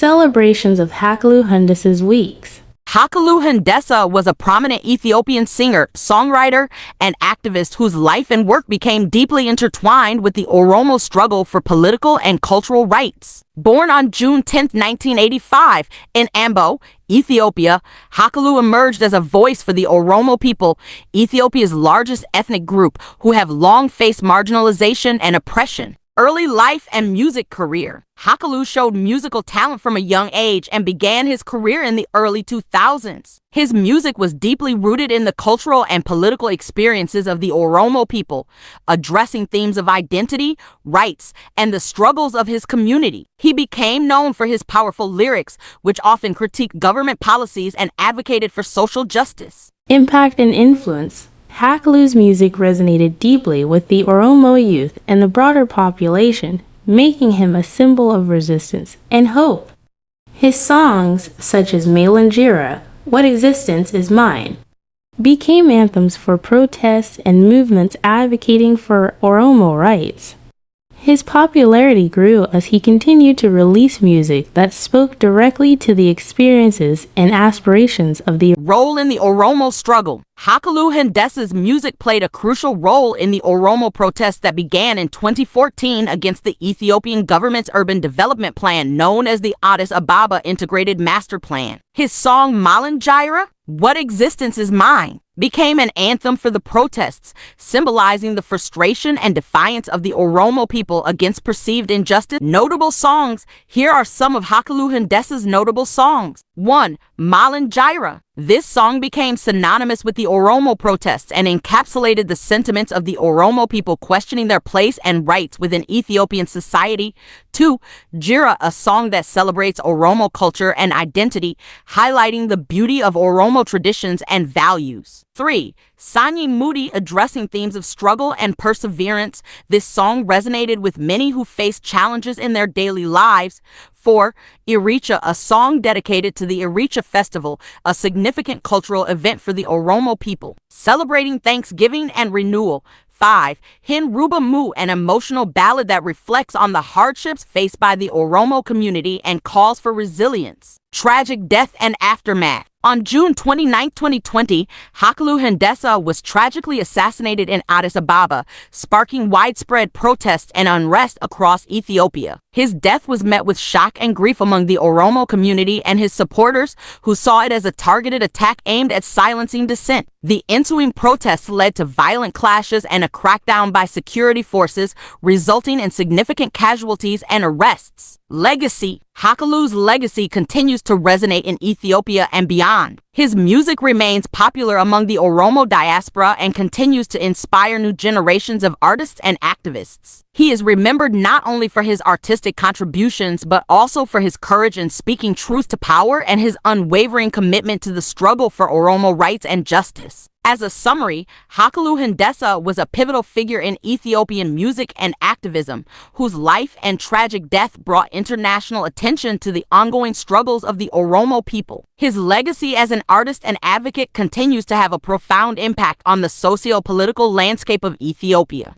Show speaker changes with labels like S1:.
S1: Celebrations of Hachaluu Hundessas weeks.
S2: Hachaluu Hundessas was a prominent Ethiopian singer, songwriter, and activist whose life and work became deeply intertwined with the Oromo struggle for political and cultural rights. Born on June 10, 1985, in Ambo, Ethiopia, Hachaluu emerged as a voice for the Oromo people, Ethiopia's largest ethnic group, who have long faced marginalization and oppression. Early life and music career. Hachaluu showed musical talent from a young age and began his career in the early 2000s. His music was deeply rooted in the cultural and political experiences of the Oromo people, addressing themes of identity, rights, and the struggles of his community. He became known for his powerful lyrics, which often critiqued government policies and advocated for social justice.
S1: Impact and influence. Hachaluu's music resonated deeply with the Oromo youth and the broader population, making him a symbol of resistance and hope. His songs, such as Malangira, What Existence Is Mine, became anthems for protests and movements advocating for Oromo rights. His popularity grew as he continued to release music that spoke directly to the experiences and aspirations of the
S2: Role in the Oromo struggle. Hachaluu Hundessas' music played a crucial role in the Oromo protests that began in 2014 against the Ethiopian government's urban development plan known as the Addis Ababa Integrated Master Plan. His song Malangira, What Existence Is Mine, became an anthem for the protests, symbolizing the frustration and defiance of the Oromo people against perceived injustice. Notable songs. Here are some of Hachaluu Hundessas' notable songs. 1. Malangira. This song became synonymous with the Oromo protests and encapsulated the sentiments of the Oromo people questioning their place and rights within Ethiopian society. 2. Jira, a song that celebrates Oromo culture and identity, highlighting the beauty of Oromo traditions and values. 3. Sanyi Moody, addressing themes of struggle and perseverance. This song resonated with many who faced challenges in their daily lives. 4. Iricha, a song dedicated to the Iricha Festival, a significant cultural event for the Oromo people, celebrating Thanksgiving and renewal. 5. Hin Ruba Mu, an emotional ballad that reflects on the hardships faced by the Oromo community and calls for resilience. Tragic death and aftermath. On June 29, 2020, Hachaluu Hundessas was tragically assassinated in Addis Ababa, sparking widespread protests and unrest across Ethiopia. His death was met with shock and grief among the Oromo community and his supporters, who saw it as a targeted attack aimed at silencing dissent. The ensuing protests led to violent clashes and a crackdown by security forces, resulting in significant casualties and arrests. Legacy. Hachaluu's legacy continues to resonate in Ethiopia and beyond. His music remains popular among the Oromo diaspora and continues to inspire new generations of artists and activists. He is remembered not only for his artistic contributions, but also for his courage in speaking truth to power and his unwavering commitment to the struggle for Oromo rights and justice. As a summary, Hachaluu Hundessas was a pivotal figure in Ethiopian music and activism, whose life and tragic death brought international attention to the ongoing struggles of the Oromo people. His legacy as an artist and advocate continues to have a profound impact on the socio-political landscape of Ethiopia.